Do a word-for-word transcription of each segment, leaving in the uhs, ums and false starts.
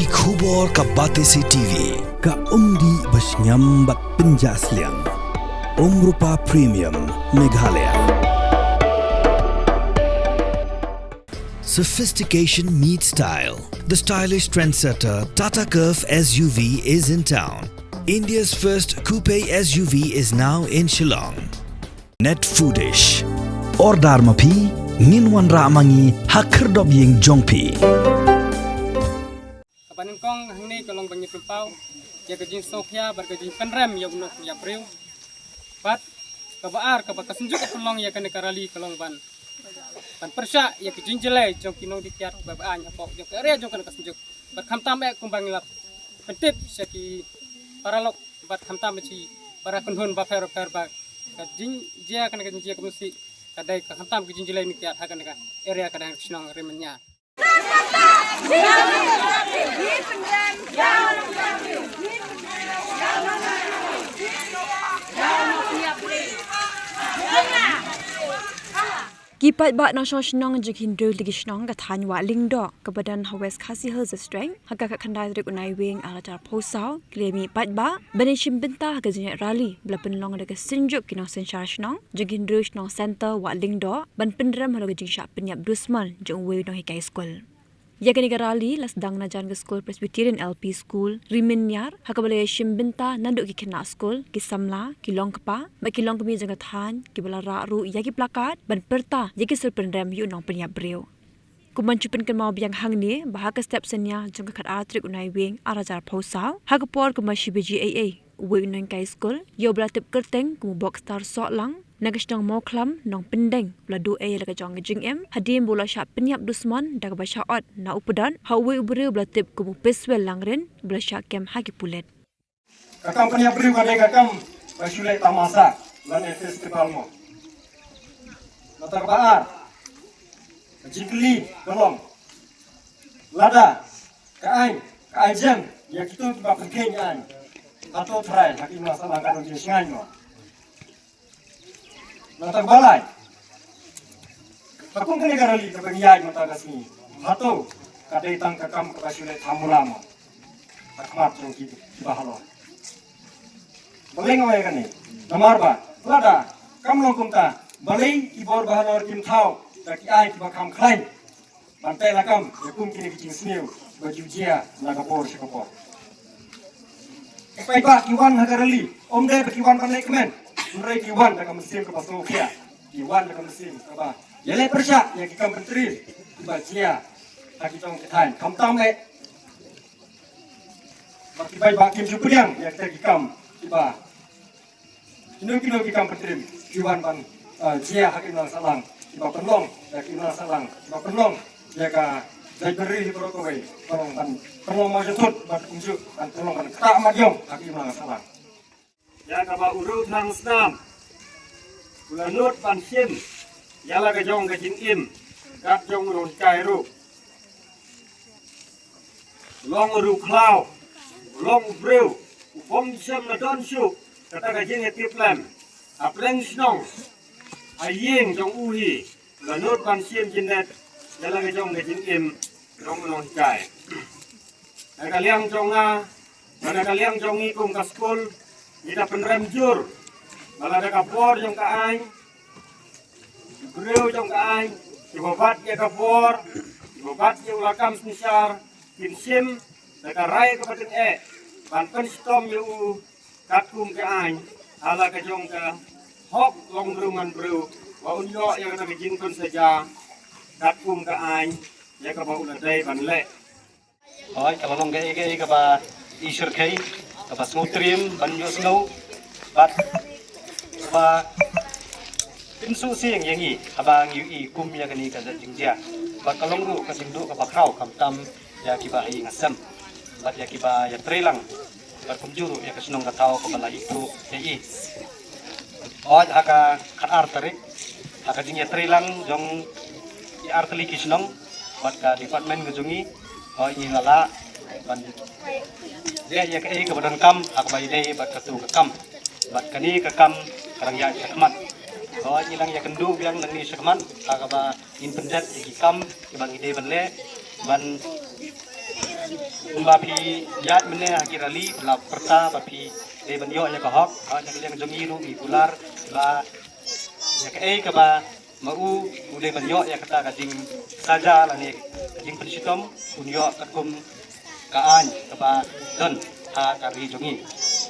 Khubor ka Batesi T V, ka umdih ba shngiam bad pynjah sliang. Umrupa Premium, Meghalaya. Sophistication meets style. The stylish trendsetter Tata Curvv S U V is in town. India's first coupe S U V is now in Shillong. Net Foodish. Order ma phi, ngin wanrah ma ngi ha khyrdop ïing jong phi. Kaba nyngkong hangne ka long ban ïa pynpaw ïa ka jingsngewkhia bad ka jingpynrem ïa u nongpynïap briew. Bad kaba ar, kaba ka Synjuk ka pynlong ïa kane ka rally ka long ban, ban pyrshah ïa ka jingjyllei jong ki nongdie kiad kiba aiñ hapoh jong ka area jong kane ka Synjuk. Bad khamtam eh kumba ngi la pyntip sha ki paralok bad khamtam eh sha ki para kynhun bapher bapher ba ka jingjia, kane ka jingjia ka mynsiem ka dei ka khamtam ka jingjyllei nongkiad ha kane ka area, ka dang shnong Rimenñia. Ki paidbah nongshong shnong jong ki hynriew tylli ki shnong ka thaiñ Wah Lyngdoh kaba don ha West Khasi Hills District, ha ka khatkhyndai tarik u Naiwieng arhajar arphew saw, ki la mih paidbah ban ïashim bynta ha ka jingïaid rally ba la pynlong da ka Synjuk ki nongsynshar shnong jong ki hynriew shnong Centre Wah Lyngdoh ban pynrem halor ka jingshah pynïap dusmon jong uwei u nonghikai skul. Ïa kane ka rally la sdang na jan ka skul Presbyterian L P School Rimenñiar, ha kaba la ïashim bynta naduh ki khynnah skul, ki samla, ki longkpa bad ki longkmie jong ka thaiñ, kiba la rah ruh ïa ki placard ban pyrta ïa ki sur pynrem ïa u nongpynïap briew. Kumban shu pynkynmaw biang hangne ba ha ka step synñia jong ka khatar tarik u Naiwieng arhajar arphew saw, ha ka por kumba shi baje eiei, uwei u nonghikai skul ïa uba la tip kyrteng kum u Bokstar Sohlang, na ka shnong Mawkhlam Nongpyndeng, u la duh ei ïa la ka jong ka jingim hadien ba u la shah pynïap dusmon da kaba shah ot na u pdot ha uwei u briew uba la tip kum u Peswell Langrin, uba la shah kem ha ki pulit. Ka kam pynïap briew ka dei ka kam ba shu leh tamasa lane festival mo. Nangta kaba ar, ka jingkylli ka long, lada ka aiñ, ka aiñ jem ïa kito kiba pynkheiñ aiñ, hato trai ha ki imlang sahlang ka don jingshngaiñ mo? Nangta kaba lai, ha kum kane ka rally kaba ngi ïaid mynta ka sngi, hato ka dei tang ka kam kaba shu leh thamula mo ha khmat jong ki, kiba halor? Balei nga ong ïa kane? Namar ba lada kam long kumta, balei ki bor ba halor kim thaw da ki aiñ kiba kham khlaiñ ban teh lakam ïa kum kine ki jingsniew ba ju jia na ka por sha ka por? Ki paidbah ki wan ha ka rally, ym dei ba ki wan ban leh kmen, hynrei ki wan da ka mynsiem kaba sngewkhia, ki wan da ka mynsiem kaba ïaleh pyrshah ïa ki kam pyntriem kiba jia ha ki jong ki thaiñ. Khamtam eh ba ki paidbah kim ju pdiang ïa kita ki kam kiba, kino kino ki kam pyntriem ki wan ban, eh, jia ha ki imlang sahlang, kiba pynlong ïa ki imlang sahlang, kiba pynlong ïa ka jaitbynriew hi baroh kawei, pynlong ban, pynlong ma jingthut bad kumjuh ban pynlong ban ktah madiong ha ki imlang sahlang. Ïa kaba u Ruthang Snam u la nud ban shim ïa la ka jong ka jingim kat jong u nonghikai ruh. Long u riewkhlaw, long u briew u bym shym la don shuh kata ka jingïatiplem ha pdeng shnong, ha ïing jong u hi. La nud ban shim jingdet ïa la ka jong ka jingim jong u nonghikai. Na ka liang jong nga, na ka liang jong ngi kum ka skul, ngi da pynrem jur ba lada ka bor jong ka aiñ, ki briew jong ka aiñ kiba bat ïa ka bor, kiba bat ïa u lakam synshar, kin shim da ka rai kaba tyngeh ban pynshitom ïa u katkum ka aiñ ha la ka jong ka hok long briew man briew, ba un ïoh ïa kata ka jingpynsaja katkum ka aiñ ïa kaba u la dei ban leh. Hooid, kaba long kaei kaei kaba i shyrkhei, kaba sngewtriem ban ïohsngew bad kaba pynsuh sing ïa ngi haba ngi ïohi kum ïa kane ka jingjia. Bad ka long ruh ka jingduh kaba khraw khamtam ïa kiba ha ïing ha sem bad ïa kiba ïatreilang bad kumjuh ruh ïa ka shnong ka thaw kaba la ithuh ïa i. Hooid, ha ka khatar tarik, ha ka jingïatreilang jong i artylli ki shnong bad ka department ka jong i, hooid, ngi la lah ban leh ïa kaei kaba donkam ha kaba ïadei bad katu ka kam. Bad kane ka kam ka dang ïaid shakhmat. Hooid, ngi dang ïakynduh biang nangne shakhmat ha kaba ngin pyndet ïa ki kam kiba ngi dei ban leh ban Kumba phi ïaid mynne ha ki rally, la pyrta ba phi dei ban ïoh ïa ka hok, ha ka liang jong ngi ruh ngi kular ba ïa kaei kaba ma u u dei ban ïoh ïa kata ka jingsaja lane ka jingpynshitom, un ïoh katkum ka aiñ kaba don ha ka ri jong ngi.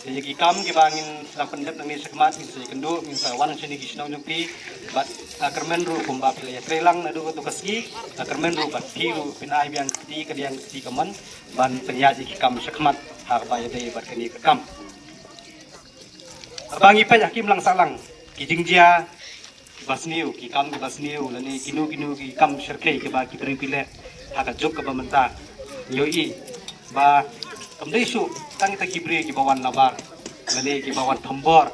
Te ïa ki kam kiba ngin sa pyndep nangne shakhmat, ngin sa ïakynduh, ngin sa wan shane ki shnong jong phi bad, ah, kyrmen ruh kumba phi la ïatreilang naduh kato ka sngi, ah, kyrmen ruh bad phi ruh phin ai biang kti kadiang kti kamon ban pynïaid ïa ki kam shakhmat ha kaba ïadei bad kane ka kam. Haba ngi peit ha ki imlang sahlang, ki jingjia kiba sniew, ki kam kiba sniew lane kino kino ki kam shyrkhei kiba ki briew ki leh ha ka juk kaba mynta, ngi ïohi ba kam dei shuh tang kita ki briew kiba wan nabar lane kiba wan thombor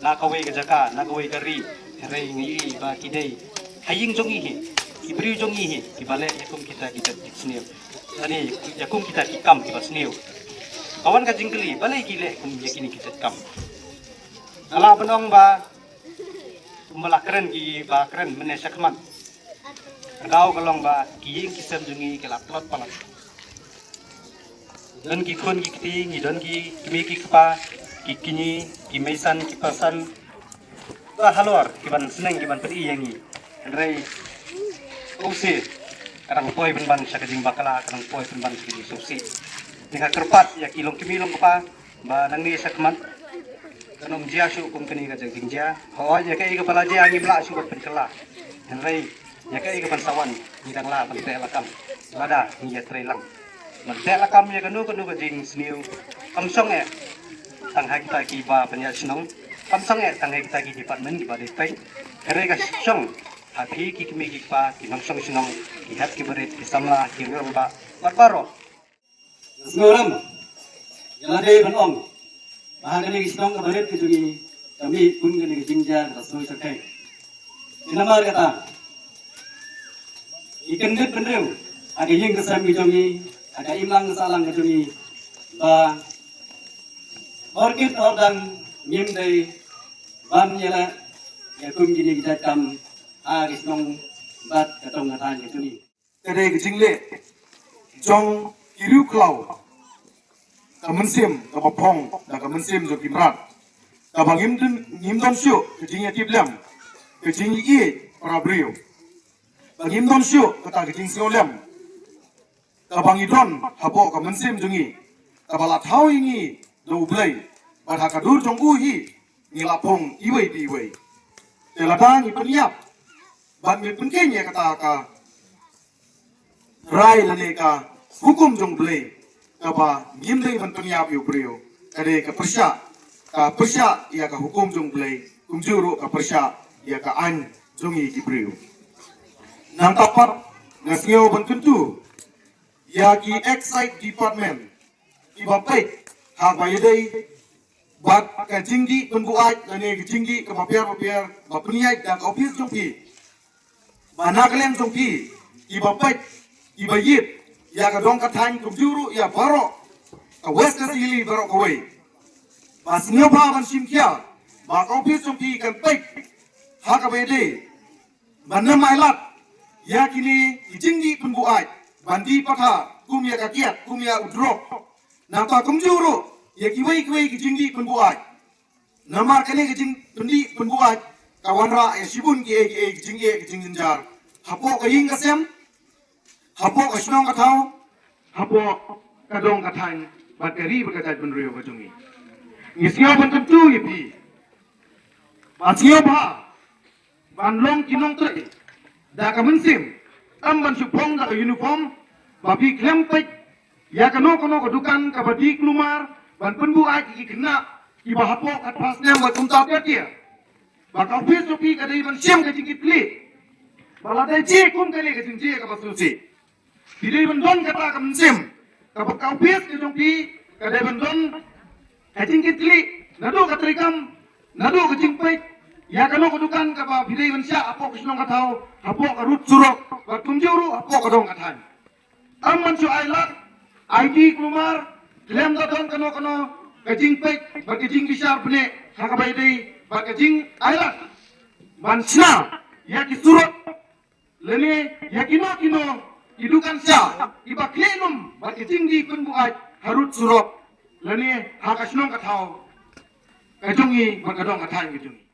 na kawei ka jaka, na kawei ka ri, hynrei ngi ïohi ba ki dei ha ïing jong ngi hi, ki briew jong ngi hi kiba leh ïa kum kita ki jait jingsniew lane ïa kum kita ki kam kiba sniew. Ka wan ka jingkylli, balei ki leh kum ïa kine ki jait kam? Nga lah ban ong ba kumba la kren kiba kren mynne shakhmat, ka daw ka long ba ki ïing ki sem jong ngi ki la tlot palat. Don ki khun ki kti, ngi don ki kmie ki kpa, ki kñi, ki meisan ki pasan, ba halor kiban sneng kiban pyni ïa ngi. Hynrei u si ka dang poi pynban sha ka jingbakla, ka dang poi pynban sha ka jingsngewsih. Te nga kyrpad ïa ki longkmie longkpa ba nangne shakhmat kan ym jia shuh kum kane ka jingjia. Hooid, ïa kaei kaba la jia ngim lah shuh ban pynkylla, hynrei ïa kaei kaban sa wan ngi dang lah ban teh lakam lada ngi ïatreilang ban teh lakam ïa kano kano ka jingsniew. Kam shong eh tang ha kita kiba pynïaid shnong, kam shong eh tang ha kita ki department kiba dei peit, hynrei ka shong ha phi ki kmie ki kpa, ki nongshong shnong, ki hep ki barit, ki samla, ki rangbah bad baroh. Sngewrem ïa lade ban ong ba ha kane ka shnong kaba rit ka jong ngi ka mih kum kane ka jingjia kaba sngewsarkai. Te namar kata ngi kyndit bynriew ha ka ïing ka sem ka jong ngi, ha ka imlang ka sahlang ka jong ngi, ba hor kit hor dang ngim dei ban ïaleh ïa kum kine ki jait kam ha ka shnong bad ka dong ka thaiñ ka jong ngi. Ka dei ka jingleh jong ki riewkhlaw, ka mynsiem kaba phong da ka mynsiem jong ki mrad, kaba ngim don, ngim don shuh ka jingïatiplem, ka jingïeit para briew, ba ngim don shuh kata ka jingsngewlem kaba ngi don hapoh ka mynsiem jong ngi, kaba la thaw ïa ngi da U Blei, bad ha ka dur jong u hi ngi la phong iwei pa iwei. Te lada ngi pynïap bad ngi pynkheiñ ïa kata ka rai lane ka hukum jong U Blei, kaba ngim dei ban pynïap ïa u briew, ka dei ka pyrshah, ka pyrshah ïa ka hukum jong U Blei, kumjuh ruh ka pyrshah ïa ka aiñ jong ngi ki briew. Nangta pat nga sngew ban kyntu ïa ki excise department kiba peit ha ba ïadei bad ka jingdih pynbuaid lane ka jingdih kaba pher bapher ba pynïaid da ka ophis jong phi, ba na ka liang jong phi kiba peit, kiba ïit ïa ka dong ka thaiñ, kumjuh ruh ïa baroh ka West Khasi Hills baroh kawei. Ba sngewbha ban shim khia ba ka ophis jong phi kan peit ha kaba ïadei ban ym ailad ïa kine ki jingdih pynbuaid, ban dih pathar kum ïa ka kiad, kum ïa u drok, nangta kumjuh ruh ïa kiwei kiwei ki jingdih pynbuaid. Namar kane ka jingpyndih pynbuaid ka wanrah ïa shibun kiei kiei ki jingeh ki jingjynjar hapoh ka ïing ka sem, hapoh ka shnong ka thaw, hapoh ka dong ka thaiñ bad ka ri bad ka jaitbynriew ka jong ngi. Ngi sngew ban kyntu ïa phi ba sngewbha ban long ki nongtrei da ka mynsiem, kam ban shu phong da ka uniform ba phi khlem peit ïa kano kano ka dukan kaba dih kulmar ban pynbuaid ïa ki khynnah kiba hapoh khatphra snem bad kumta pat ïa. Ba ka ophis jong phi ka dei ban shem ka jingkitkhlieh ba lada jia kum kane ka jingjia kaba sngewsih. Phi dei ban don kata ka mynsiem kaba ka ophis ka jong phi ka dei ban don ka jingkitkhlieh, naduh ka treikam, naduh ka jingpeit ïa kano ka dukan kaba phi dei ban shah hapoh ka shnong ka thaw, hapoh ka rud surok bad kumjuh ruh hapoh ka dong ka thaiñ. Kam ban shu ailad, ai dih kulmar khlem da don kano kano ka jingpeit bad ka jingbishar bniah ha kaba ïadei bad ka jingailad ban shna ïa ki surok lane ïa kino kino ki dukan sha, kiba khleh lum bad ki jingdie pynbuaid harud surok lane ha ka shnong ka thaw ka jong ngi bad ka dong ka thaiñ ka jong ngi.